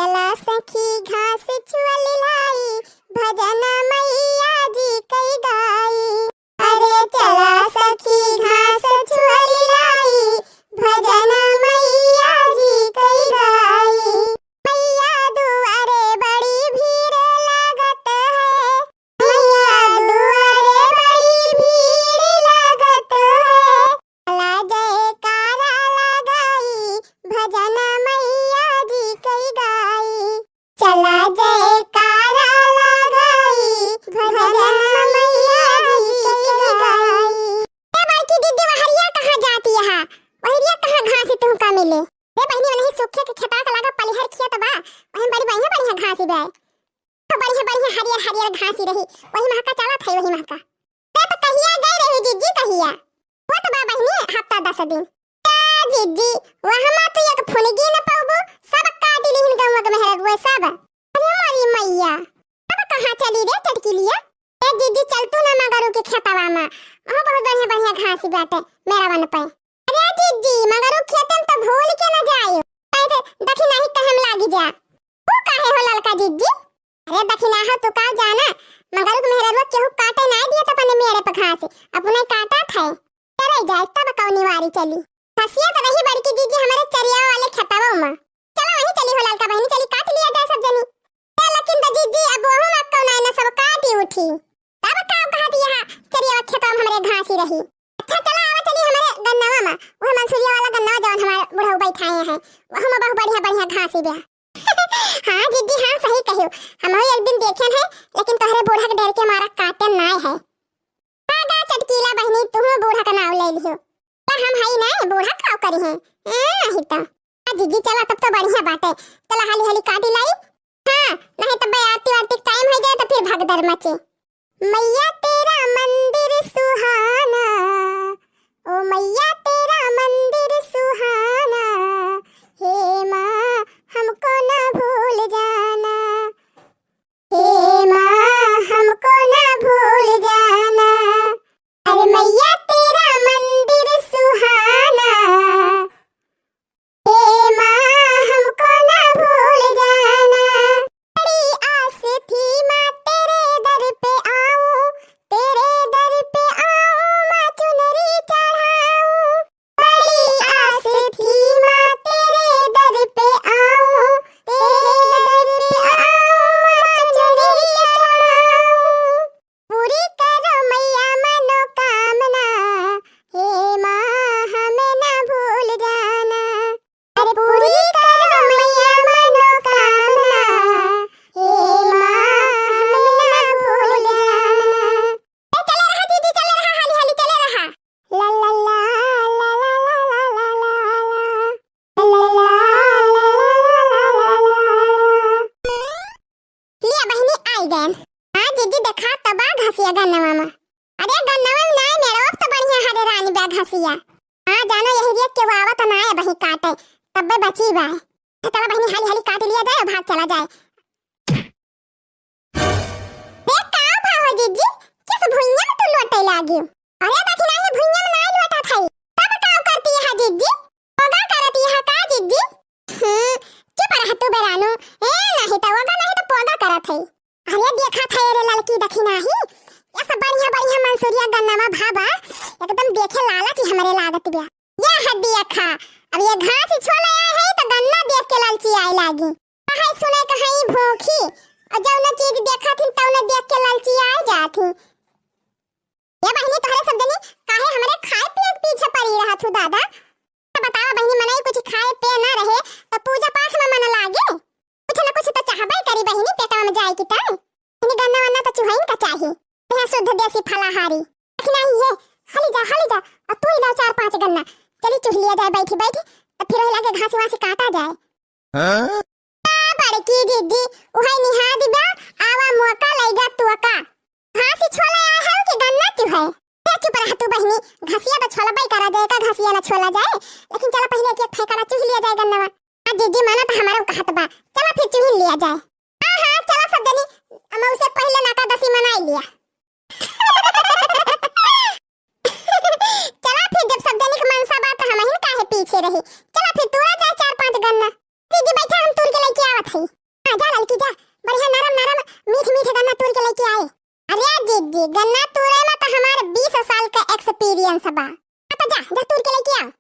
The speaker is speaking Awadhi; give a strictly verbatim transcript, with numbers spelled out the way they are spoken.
चला सखी घास छुअल लाई, भजन मैया जी कई गाई। अरे चला सखी घास छुअल लाई, भजन मैया जी कई गाई। मैया दुआरे बड़ी भीड़ लागत है, मैया दुआरे बड़ी भीड़ लागत है। चला जयकारा लगाई, भजन मैया जी कई गाई। चला जयकारा लगाई, भजन मैया जी कई गाई। ए बड़की दीदी, वहरिया कहाँ जाती है? वहरिया कहाँ घास तुमका मिले? रे बहिनी, वही सूखे के खेता का लगा पलिहर खेत बा, वही बड़ी बढ़िया बढ़िया घास बा। तो बढ़िया बढ़िया हरियर हरियर घास रही, वही महका चलत है, वही महका। ते तो कहिया गई रही जिज्जी, कहिया? वो तो बा बहिनी, हफ्ता दस दिन। का जिज्जी, वहमा तो एक फुनगी न पउबू, सब काट लिहिन गउवा के मेहररुआ सब। अरे मोरी मैया, अब कहाँ चली रे चटकिलिया? ए जिज्जी, चल तू ना मगरू के खेतवा मा, वहाँ बहुत बढ़िया बढ़िया घास बाटे मेड़वन पे। अरे जिज्जी, मगरू खेतन तो भूल के न जाए, नहीं तो दखिनाही कहम लागी जा। तू काहे हो ललका जिज्जी? अरे दखिनाहा तू का जाना, मगरू के मेहररुआ केहू काटे नाय दिया तो अपने मेड़े पे घास, अपने काटा था। चले जाए तब कौनी वारी चली। घसिया तो रही बड़की जिज्जी हमारे चरिया वाले खेतवा मा। चला वहीं चली हो ललका बहिनी, चली काट लिया जाए सब जनी। ए लेकिन तो जिज्जी, अब वहू मा कौन आए ना, सब काटी उठी। तब का कहत यहाँ चरिया खेतवा मा हमरे घासी रही। अच्छा चला आवा चली हमरे गन्नवा मा, वह मंसूरिया वाला गन्नवा जौन हमारे बुढ़ऊ बैठाए हैं, वहू मा बहुत बढ़िया बढ़िया घासी बा। हाँ जिज्जी, हाँ सही कहियो, हम एक दिन देखेन है, लेकिन तोहरे बूढ़ा के डर के मारा काटेन नाय है। आगा चटकीला बहिनी, तुहू बूढ़ा का नाव ले लियो। का हम हई ना, बूढ़ा काव करी हैं? ए, नहीं तो। आ जिज्जी चला, तब तो बढ़िया बाटे। चला हाली हाली काटी लाई। हाँ, नहीं तब आरती वारती टाइम हो जाए तो फिर भगदड़ मचे। मैया तेरा मंदिर सुहाना, ओ मैया तेरा मंदिर सुहाना, हे माँ हमको ना भूल जाना, हे माँ हमको ना भूल जाना। अरे मैया तेरा मंदिर सुहाना, हे माँ हमको ना भूल जाना। बड़ी आस थी माँ तेरे दर पे आऊं, तेरे दर पे आऊं माँ चुनरी चढ़ाऊं। बड़ी आस थी माँ तेरे दर पे आऊं, तेरे दर पे आऊं माँ चुनरी चढ़ाऊं। पूरी करो मैया मनोकामना, हे माँ हमें ना भूल जाना। अरे पूरी करो मैया मनोकामना, हे माँ हमें ना भूल जाना। ए, चले रहा दीदी, चले रहा, हाली हाली चले रहा। ला ला ला, ला ला ला। लिया बहिनी, आई गएन। हाँ जिज्जी, देखा तबा घसिया गन्नवा मा। अरे गन्नवा मा नाय मेड़वा तो बढ़िया हरे रानी बा घसिया। हाँ जानो, यही देख के वो आवत नाय बही काटे, तब्बे बची बा। तो चला बहिनी, हाली हाली काट लिया जाए और भाग चला जाए। ए, का भा हो जिज्जी? किस भुइयां में तू लोटे लागी? अरे दखिनाही, भुइयां में नाय लोटा थाई। तब का करती है जिज्जी? पोगा करती है का जिज्जी? हम्म, चुप रह तू बेरानू। ए, नहीं तो ओगा नहीं तो पोगा करत है। अरे देखा था रे ललकी दखिनाही, ये सब बढ़िया बढ़िया मंसूरिया गन्नवा भा बा, एकदम देखे लालच ही हमरे लागत बा। ये हड्डी अखा, अब ये घास ही छोले आए है तो गन्ना देख के लालची आए लागी। कहे सुने कहे भूखी, और जौन चीज देखा थी तौन देख के लालची आए जात ही। ये बहिनी, तोहरे सब जनी काहे हमरे खाए पिए के पीछे पड़ी रहत हू दादा? तो बतावा बहिनी, मनई कुछ खाए पिए ना रहे तो पूजा पाठ में मन लागे? कुछ न कुछ तो चाहबे करी बहिनी, पेटवा में जाए की ताई। इन्हीं गन्ना वन्ना तो चुहइन का चाही, यहाँ शुद्ध देसी फलाहारी। लेकिन नहीं है, हाली जा, हाली जा, और तू ही लाओ चार पांच गन्ना, चली चुह लिया जाए बैठी बैठी, तो फिर वही लगे घास वास काटा जाए। हाँ? का बड़की जिज्जी, उहै निहा दिबा, आवा मौका लइगा तुअका। घास ही छोले आए है कि गन्ना चुहे? ए, चुप रह तू बहिनी, घसिया तो छोलबई करा जाए, का घसिया ना छोला जाए, लेकिन चला पहले एक एक फेंकड़ा चुह लिया जाए गन्नवा। आ जिज्जी माना तो हमारा कहत बा, चला फिर चुह लिया जाए। हाँ, हाँ, चला सब जनी, हम उसे पहले नाका दसी मनाई लिया। चला फिर जब सब जनी के मनसा बा तो हमहिन काहे पीछे रही, चला फिर तूरा जाए चार पांच गन्ना। दीदी बैठा, हम तूर के लेके आवत हई। हाँ, जा ललकी जा, बढ़िया नरम नरम मीठ मीठ गन्ना तूर के लेके आए। अरे जिज्जी, गन्ना तूरे में तो हमार बीस साल का एक्सपीरियंस बा। हाँ, तो जा, जा तूर के लेके आ।